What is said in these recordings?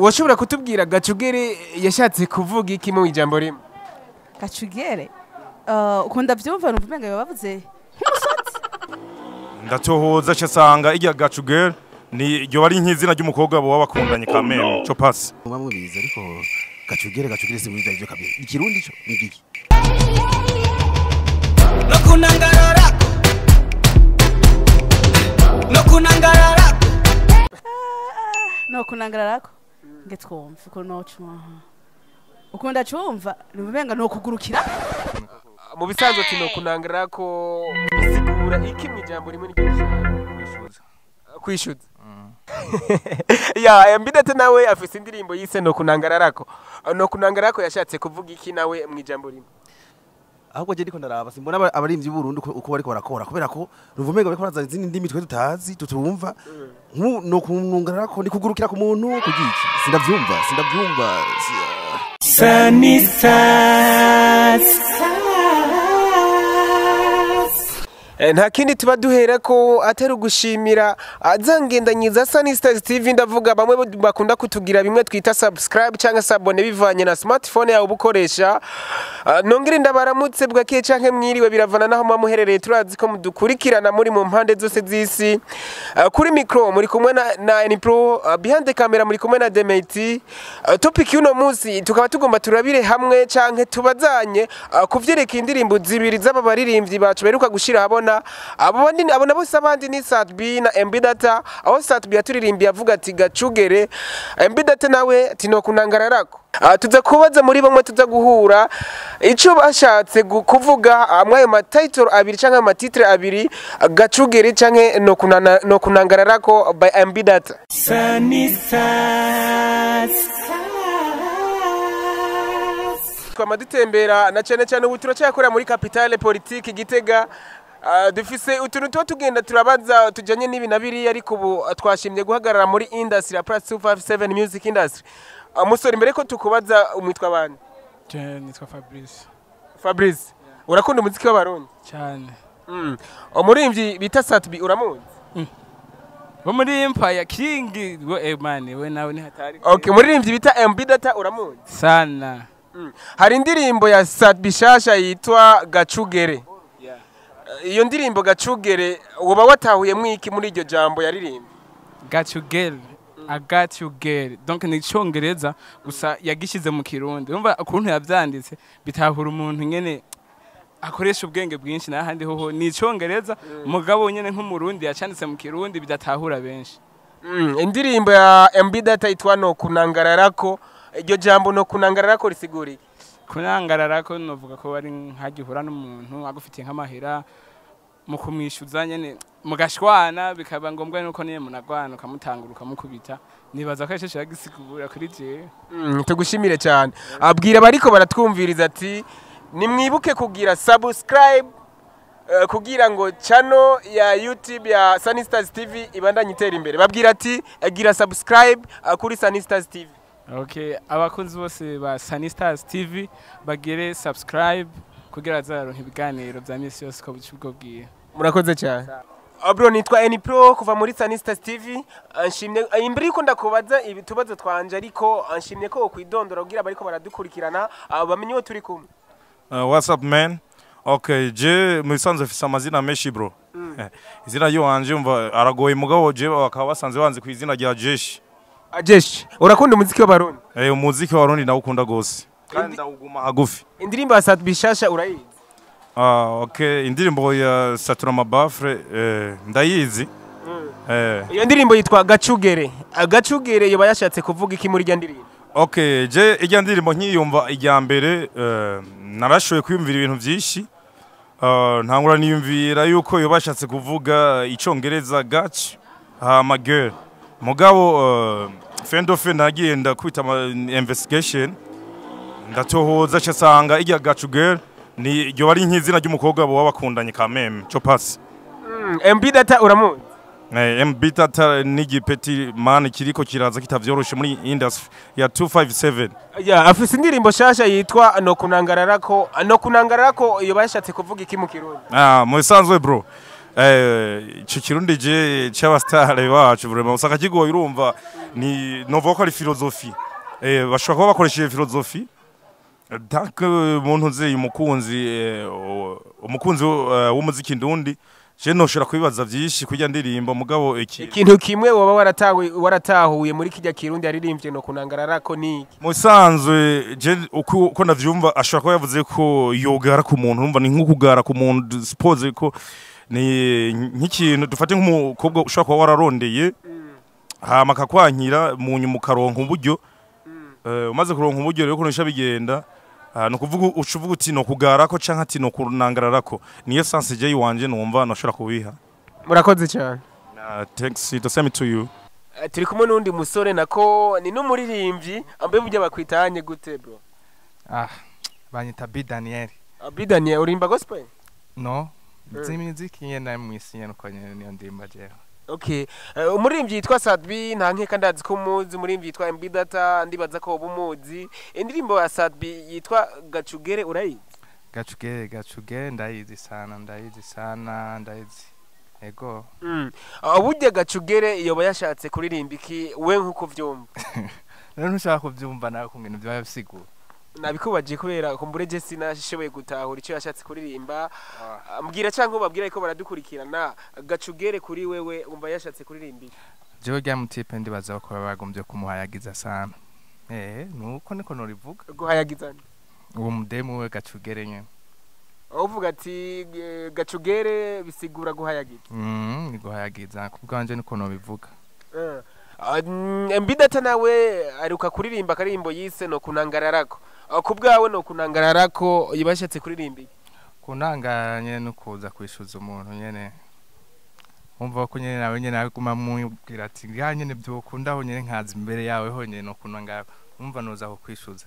Washobora kutubwira gacugere yashatse kuvuga iki mu ijambo rimwe? Gacugere, ukunda vyumva, numva umenga bavuze nk'umusozi. Ndatohoza casanga irya gacugere ni ryo bari nk'izina ry'umukobwa bo bakundanye kameme cyo pass. Muba mubizi, ariko gacugere, gacugere si mubizi arivyo kabiri. Ikirundi co ni igiki? No kunangararako, no kunangararako. No kunangararako, nge twumva ukuntu nocuma, ukunda cumva numva umenga no kugurukira. Mu bisanzwe ati no kunangara ko bisigura iki mu ijambo rimwe? Niryo Kwishuza. Kwishuza. Ya MB Data nawe afise indirimbo yise no kunangararako. No kunangarako yashatse kuvuga iki nawe mu ijambo rimwe? Ahubwo je ndiko ndaraba, simbona abarimvyi b'Uburundi uko bariko barakora, kubera ko numva umenga bariko barazana izindi ndimi twe tutazi, tutumva. Nku no kunungarako ni kugurukira ku muntu kugiki? Sindavyumva, sindavyumva. Sunny Stars. Nta kindi tuba duhera ko atari ugushimira zangendanyi za Sunny Stars TV. Ndavuga bamwe bakunda kutugira bimwe twita subscribe cyangwa s'abonner bivanye na smartphone yawe ubukoresha. Nongere ndabaramutse bwakeye canke mwiriwe, biravana naho muba muherereye. Turazi ko mudukurikirana muri mu mpande zose z'isi. Kuri micro muri kumwe na Npro, behind the camera muri kumwe na Demeti. Topic y'uno munsi tukaba tugomba turabire hamwe canke tubazanye kuvyerekeye indirimbo zibiri z'aba baririmbyi bacu baheruka gushira habona. Abo bandi, abo nabo si abandi, ni Sat-B na MB Data, aho Sat-B yaturirimbiye avuga ati gacugere, MB Data nawe ati no kunangararako. Tuza kubaza muri bamwe tuza guhura ico bashatse kuvuga amwe ayo ma title abiri canke ama titre abiri, gacugere canke no kunangararako by MB Data. Sunny Stars. Twama dutembera na cyane cyane ubu turacyakorera muri capitale politique Gitega. Dufise utuntu tuba tugenda turabaza tujanye n'ibi na biriya, ariko ubu twashimye guhagarara muri industry ya Plus 257 music industry. Musore, imbere ko tukubaza, umwitwa bande? Je nitwa Fabrice. Fabrice, urakunda umuziki w'Abarundi? Cyane. Umuririmbyi bita Sat-B uramuzi? Bo muri Empire King we, man, we nawe ni hatari. Okay, umuririmbyi bita MB Data uramuzi? Sana. Hari indirimbo ya Sat-B shasha yitwa Gacugere. Iyo ndirimbo Gacugere woba watahuyemwo iki muri iryo jambo yaririmbye? Got you girl. I got you girl. Donc ni icongereza gusa yagishize mu Kirundi. Urumva ukuntu yavyanditse bitahura umuntu nyene akoresha ubwenge bwinshi, n'ahandi hoho ni icongereza, mugabo nyene nk'Umurundi yacanditse mu Kirundi bidatahura benshi. Indirimbo ya MB Data yitwa no kunangararako, iryo jambo no kunangararako risigura iki? Kunangarara ko novuga ko bari nk'agihura n'umuntu agufitiye nk'amahera, mu kumwishyuza nyene mugashwana, bikaba ngombwa nuko niye munagwana ukamutangura ukamukubita. Nibaza ko ico yagisigura kuri jewe. Tugushimire cyane. Abwira bariko baratwumviriza ati nimwibuke kugira subscribe kugira ngo channel ya YouTube ya Sunny Stars TV ibandanye itera imbere. Babwira ati gira subscribe kuri Sunny Stars TV. Okay, abakunzi bose ba Sunny Stars TV bagire subscribe kugira bazaronke ibiganiro vya misi yose uko buca ubwo bwiye. Murakoze cyane. Bro, nitwa Eni Pro kuva muri Sunny Stars TV. Nshimye imbere yuko ndakubaza ibitubazo twanje, ariko nshimye ko ukwidondora kugira bariko baradukurikirana bamenye uwo turi kumwe. What's up man? Okay, je mu bisanzwe mfise amazina menshi bro. Izina ry'iwanje umva aragoye, mugabo je bakaba basanze banzi ku izina rya Jeshi. Ajeshi, urakunda umuziki w'Abarundi? Umuziki wa Warundi ndawukunda gose. Kandi ndawuguma hagufi. Indirimbo ya Sat-B shasha urayizi? Ah, okay, indirimbo ya Satura Mabafre ndayizi. Iyo ndirimbo yitwa Gacugere. Gacugere yoba yashatse kuvuga iki muri iryo ndirimbo? Okay, je ijya ndirimbo nkiyumva ijya mbere narashoboye kwiyumvira ibintu byinshi. Ntangura niyumvira yuko yoba yashatse kuvuga icongereza gach hama girl. Mugabo friend of friend nagiye ndakwita ama investigation, ndatohoza casanga ijya gachu girl ni ryo bari nk'izina ry'umukobwa bo bakundanye kameme cyo pass. MB Data uramuzi? MB Data n'igipeti man kiriko kiraza kitavyoroshe muri industry ya 257. Ya, afise indirimbo shasha yitwa no kunangararako. No kunangararako yoba yashatse kuvuga iki mu Kirundi? Ah, mu bisanzwe bro, ico Kirundi je c'abastare bacu vraiment usanga kigoye. Urumva Ni novuga ko ari philosophie, bashobora kuba bakoresheje philosophie tant que umuntu nzi umukunzi, umukunzi w'umuziki ndundi, je noshobora kubibaza vyinshi kurya ndirimbo, mugabo iki Ikintu kimwe woba waratahuye muri kijya Kirundi yaririmbye no kunangararako ni iki? Musanzwe je uko ndavyumva, ashobora kuba yavuze ko yogara ku muntu. Urumva ni nko kugara ku muntu, suppose ko ni nk'ikintu dufate nk'umukobwa ushobora kuba wararondeye, hama akakwankira, mu nyuma ukaronka uburyo. Umaze kuronka uburyo rero, ukuntu bica bigenda, ni ukuvuga uca uvuga uti no kugarako canke ati no kunangararako. Niyo sens je yiwanje numva noshobora kubiha. Murakoze cyane. Thanks, the same to you. Turi kumwe n'undi musore, nako ni n'umuririmbyi ambe burya bakwitanye gute, bro? Ah, banyita B Daniel. B Daniel, urimba gospel? No, nzi muziki nyene mwisi nyene, uko nyene niyo ndimba jewe. Okay. Umuririmbyi yitwa Sadbi, nta nkeka ndazi ko umuzi. Umuririmbyi yitwa MB Data, ndibaza ko uba umuzi. Indirimbo ya Sadbi yitwa Gacugere urayizi? Gacugere, Gacugere ndayizi sana, ndayizi sana, ndayizi. Ego. Burya Gacugere yoba yashatse kuririmba iki we nkuko vyumva? Rero ntushaka kuvyumva nawe kungene vyoba bisigura. Nabikubaje kubera kumbure je sinashoboye gutahura icyo yashatse kuririmba. Mbwira cyangwa ubabwira ko baradukurikirana, Gacugere kuri wewe umva yashatse kuririmba iki? Jewe rya mutipe ndibaza ko baba bagombye kumuhayagiza sana. Nuko niko norivuga. Guhayagizana? Uwo mudemu we Gacugere nyene. Uvuga ati Gacugere bisigura guhayagiza. Ni guhayagiza kubwanje niko nobivuga. MB Data nawe aruka kuririmba akaririmbo yise no kunangararako. Ku bwawe no kunangararako yibashatse kuririmba iki? Kunangara nyene no kuza kwishuza umuntu nyene, umva ko nyene nawe nyene aguma mubwira ati nga nyene byokunda ho nyene nkaza imbere yawe honyene no kunangara, umva noza ko kwishuza.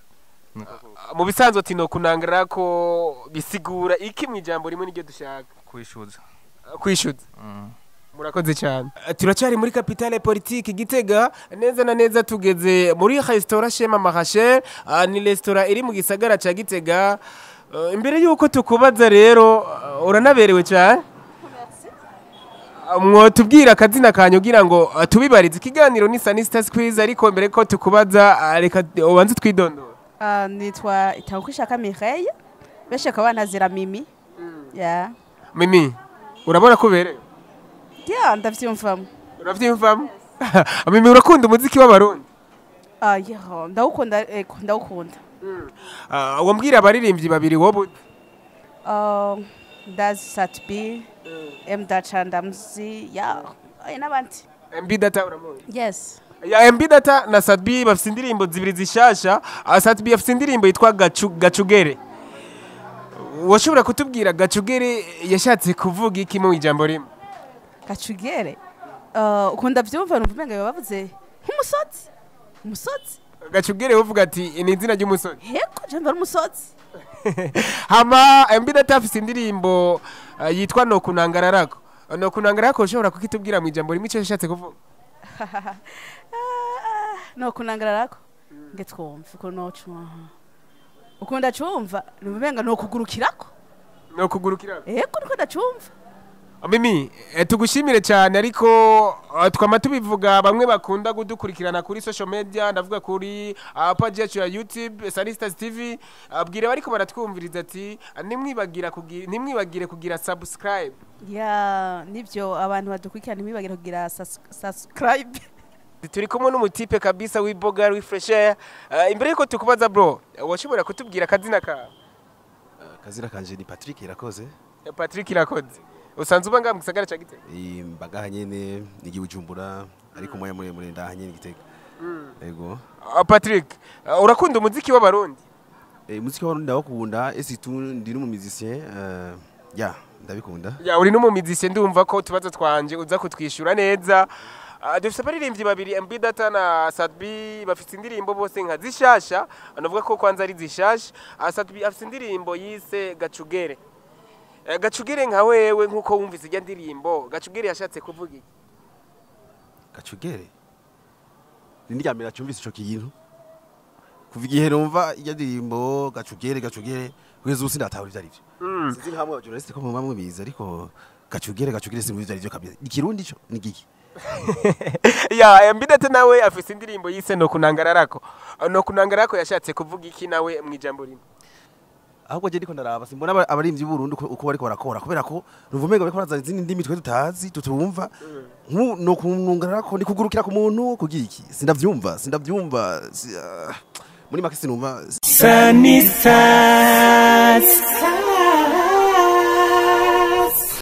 Mu bisanzwe ati no kunangararako bisigura iki mu ijambo rimwe? Niryo dushaka. Kwishuza. Kwishuza. Murakoze cyane. Turacyari muri capitale politique Gitega, neza na neza tugeze muri restaurant Shema Marachel. Ni restaurant iri mu gisagara ca Gitega. Imbere yuko tukubaza rero, uranaberewe cyane. Mwotubwira akazina kanyu kugira ngo tubibarize. Ikiganiro ni Sanista Squeeze, ariko mbere ko tukubaza, reka ubanze twidondora. Nitwa Itakwishaka Mireille, benshi bakaba bantazira Mimi. Yeah. Mimi, urabona ko uberewe? Yeah, ndavyumvamo. Uravyumvamo? Mimi, urakunda umuziki w'Abarundi? Yeah, ndawukunda, ndawukunda. Wambwira abaririmbyi babiri wowe uzi? Ndazi Satbi, M Data ndamuzi, yeah, n'abandi. MB Data uramuzi? Yes. Ya MB Data na Sadbi bafite indirimbo zibiri zishasha. Sadbi afite indirimbo yitwa Gacugere. Washobora kutubwira Gacugere yashatse kuvuga iki mu ijambo rimwe? Gacugere. Ukunda vyumva numva umenga bavuze nk'umusozi. Umusozi. Gacugere uvuga ati ni izina ry'umusozi. Yego, je mva ari umusozi. Hama MB Data afite indirimbo yitwa No Kunangararako. No Kunangararako ushobora kukitubwira mu ijambo rimwe icyo yashatse kuvuga? No kunangararako. Nge twumve uko noca. Uko ndacumva numva umenga no kugurukirako. No kugurukirako. Yego, niko ndacumva. Mimi, tugushimire cyane, ariko twama tubivuga, bamwe bakunda kudukurikirana kuri social media, ndavuga kuri page yacu ya YouTube Sanistas TV, abwira bariko baratwumviriza ati nimwibagira kugira, nimwibagire kugira subscribe. Ya, nivyo, abantu badukurikirana ntibibagire kugira subscribe. Turi kumwe n'umutipe kabisa w'iboga w'ifresher. Imbere yuko tukubaza, bro, washobora kutubwira akazina kawe? Akazina kanje ni Patrick Irakoze. Patrick Irakoze, usanzwe uba ngaha mu gisagara ca Gitega? Mbaga nyene ni Bujumbura, ariko umwanya muremure ndaha nyene Gitega. Yego. Patrick, urakunda umuziki w'Abarundi? Umuziki w'Abarundi ndawukunda, et surtout ndi n'umu musicien, ya ndabikunda. Ya, uri n'umumizisye, ndumva ko utubazo twanje uza kutwishyura neza. Dufise abaririmbyi babiri, MB Data na Sadbi, bafite indirimbo bose nka zishasha, navuga ko kwanza ari zishasha. Sadbi afite indirimbo yise Gacugere. Gacugere nka wewe nkuko wumvise ijya ndirimbo, Gacugere yashatse kuvuga iki? Gacugere ni nirya mbere cyumvise ico kintu, kuva igihe numva ijya ndirimbo Gacugere Gacugere kugeza ubu sindatahura ivyo arivyo. Sinzi nkamwe aba journaliste ko muba mubizi, ariko Gacugere Gacugere simbizi ivyo arivyo kabisa. Ikirundi ico ni giki? Ya Mbidate nawe afise indirimbo yise no kunangararako. No kunangararako yashatse kuvuga iki nawe mu ijambo rimwe? Ahubwo je ndiko ndaraba simbona abarimvyi b'Uburundi uko bariko barakora, kubera ko numva umenga bariko barazana izindi ndimi twe tutazi, tutumva. Nk'ubu no kunungarako ni kugurukira ku muntu kugira iki? Sindavyumva, sindavyumva, muri make sinumva. Sunny Stars.